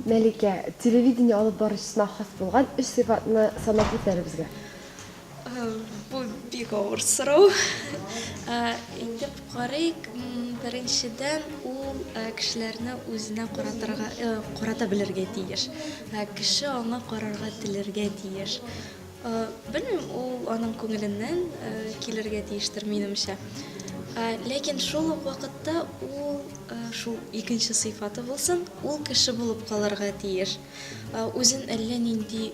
Мәликә, телевидение алып баручысына хас булган өч сыйфатны санап үт әле безгә. Бу бик авыр сорау. Әйтеп карыйк, беренчедән, ул кешеләрне үзенә каратырга, карата белергә тиеш. Кеше аңа карарга теләргә тиеш. Белмим, ул аның күңеленнән килергә тиештер, минемчә. Ләкин шул ук вакытта ул шул икенче сыйфаты булсын, ул кеше булып калырга тиеш. Үзен әллә нинди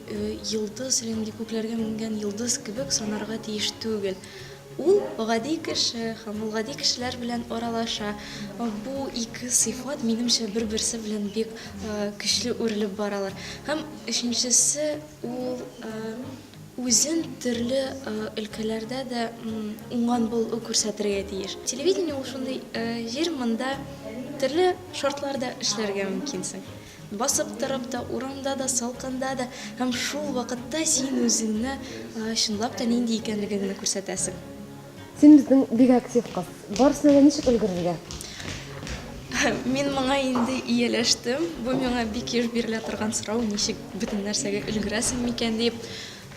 йолдыз, әллә нинди күкләргә менгән йолдыз кебек санарга тиеш түгел. Ул гади кеше һәм ул гади кешеләр белән аралаша. Бу ике сыйфат, минемчә, бер-берсе белән бик көчле үрелеп баралар. Һәм өченчесе, Ул үзен төрле өлкәләрдә дә уңган булу күрсәтергә тиеш. Телевидение ул шундый җир, монда төрле шартларда эшләргә мөмкинсең. Басып торып та, урамда да, салкында да һәм шул вакытта син үзеңне чынлап та нинди икәнлегеңне күрсәтәсең. Син безнең бик актив кыз. Барысына да ничек өлгерергә? Мин моңа инде ияләштем. Бу миңа бик еш бирелә торган сорау, ничек бөтен нәрсәгә өлгерәсең микән дип.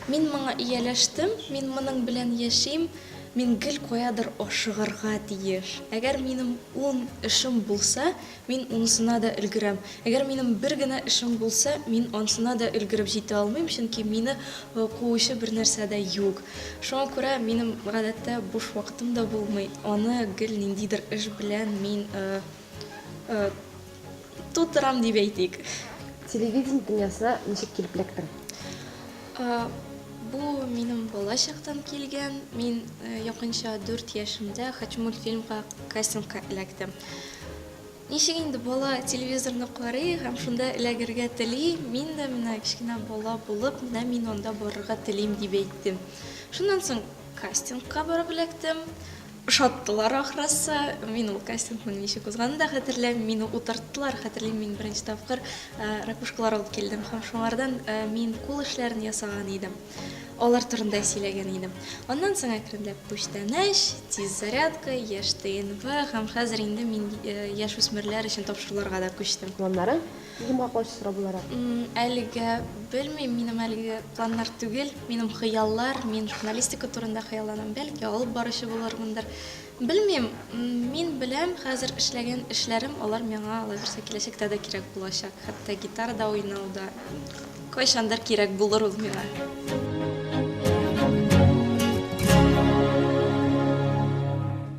Мин моңа ияләштем, мин моның белән яшим. Мин гел каядыр ашыгырга тиеш. Әгәр минем ун эшем булса, Мин унысына да өлгерәм. Әгәр минем бер генә эшем булса, мин ансына да өлгереп җитә алмыйм, чөнки мине куучы бернәрсә дә юк. Шуңа күрә минем гадәттә буш вакытым да булмый. Аны гел ниндидер эш белән мин тутырам дип әйтик. Телевидение дөньясына ничек килеп эләктең? Бу минем бала чактан килгән. Мин якынча дүрт яшемдә Хочу мультфильмга кастингка эләктем. Ничек инде бала телевизорны карый һәм шунда эләгергә тели, мин дә менә кечкенә бала булып, менә мин анда барырга телим дип әйттем. Шуннан соң кастингка барып эләктем. Ошаттылар ахрысы. Мин ул кастингның ничек узганын да хәтерләмим. Мине утырттылар, хәтерлим, мин беренче тапкыр ракушкалар алып килдем һәм шуңардан мин кул эшләрен ясаган идем. Алар турында сөйләгән идем. Аннан соң әкренләп күчтәнәч, тиз зарядка, яшь ТНВ һәм хәзер инде мин яшүсмерләр өчен тапшыруларга да күчтем. Планнарың? Йомгаклаучы сорау буларак. Әлегә белмим, минем әлеге планнар түгел, минем хыяллар, мин журналистика турында хыялланам, бәлки алып баручы булырмындыр. Белмим, мин беләм, хәзер эшләгән эшләрем, алар миңа алабирсә киләчәктә дә кирәк булачак. Хәтта гитарада уйнау да кайчандыр кирәк булыр ул миңа.